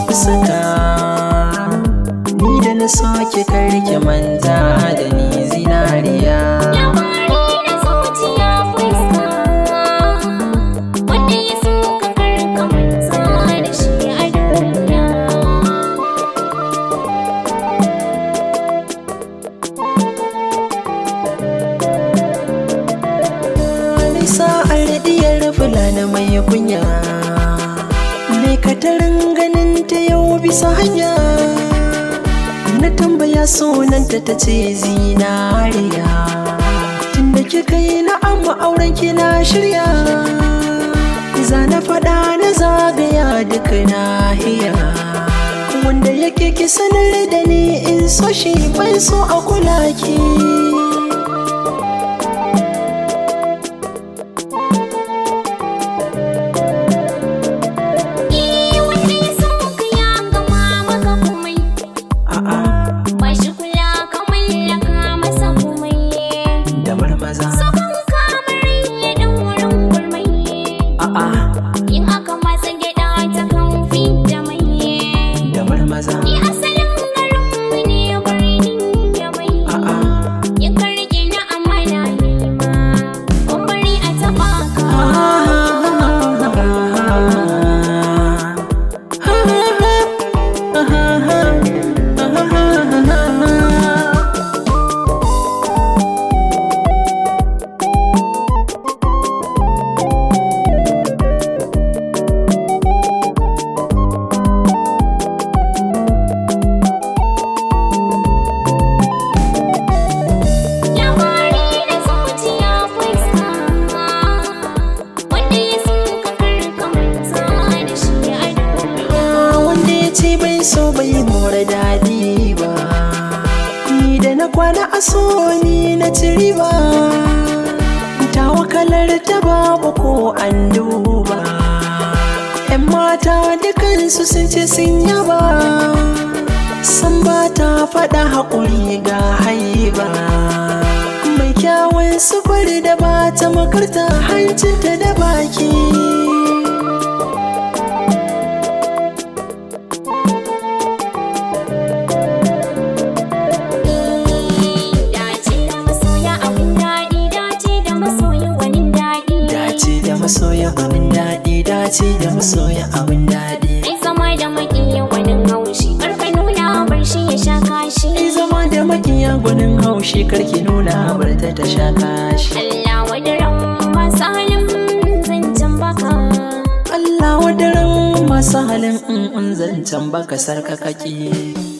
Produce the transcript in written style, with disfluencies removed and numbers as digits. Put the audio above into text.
Fuska. Ni da na soke karki manta da ni, zinariya. Labari na zuciya fuska, wanda ya so ka karka manta da shi a duniya. Nisa diyar fulani mai kunya, mai katarin ganin ta yau bisa hanya. Na tambaya sunanta, ta ce Zinariya. Tunda kika yi na'am, auren ki na shirya. Zana faɗa na zagaya duk nahiya. Wanda yake ki sanar da ni in so shi, ban so a kula ki. Eh, wanda ya so ka ya gama maka komai, A'a. ba shi kula, ka mallaka masa komai. Da marmaza. So kan kamar ya ɗaurin gurmai, A'a. in aka matsa gyaɗa ta kan da mai. Da marmaza. Ni asalin garinmu ne birnin Yamai. A'a. In ka rike na amana ne ma, ban bari a taɓa ka. Labari na zuciya fuska, wanda ya so ka karka manta da shi a duniya. Wanda ya ce bai so bai more daɗi ba. Ni da na kwana a so, ni na ci riba. Tawa kalar ta babu ko an duba. 'Yan mata dukansu sun ce sun yaba. San ba ta faɗa, haƙuri ga haiba. Mai kyawun sufuri da ba ta makarta hancinta da baki. Dace da masoya abin daɗi, dace da masoyi gwanin daɗi. Dace da masoya gwanin daɗi, dace da masoya abin daɗi. Ai zama da maƙiyi gwanin haushi, karka nuna, bar shi ya sha kashi. Ai zama da makiya gwanin haushi, karki nuna, barta ta sha kashi. Allah wadaran masu halin zancen baka. Allah wadaran masu halin in zancen baka sarkakaki.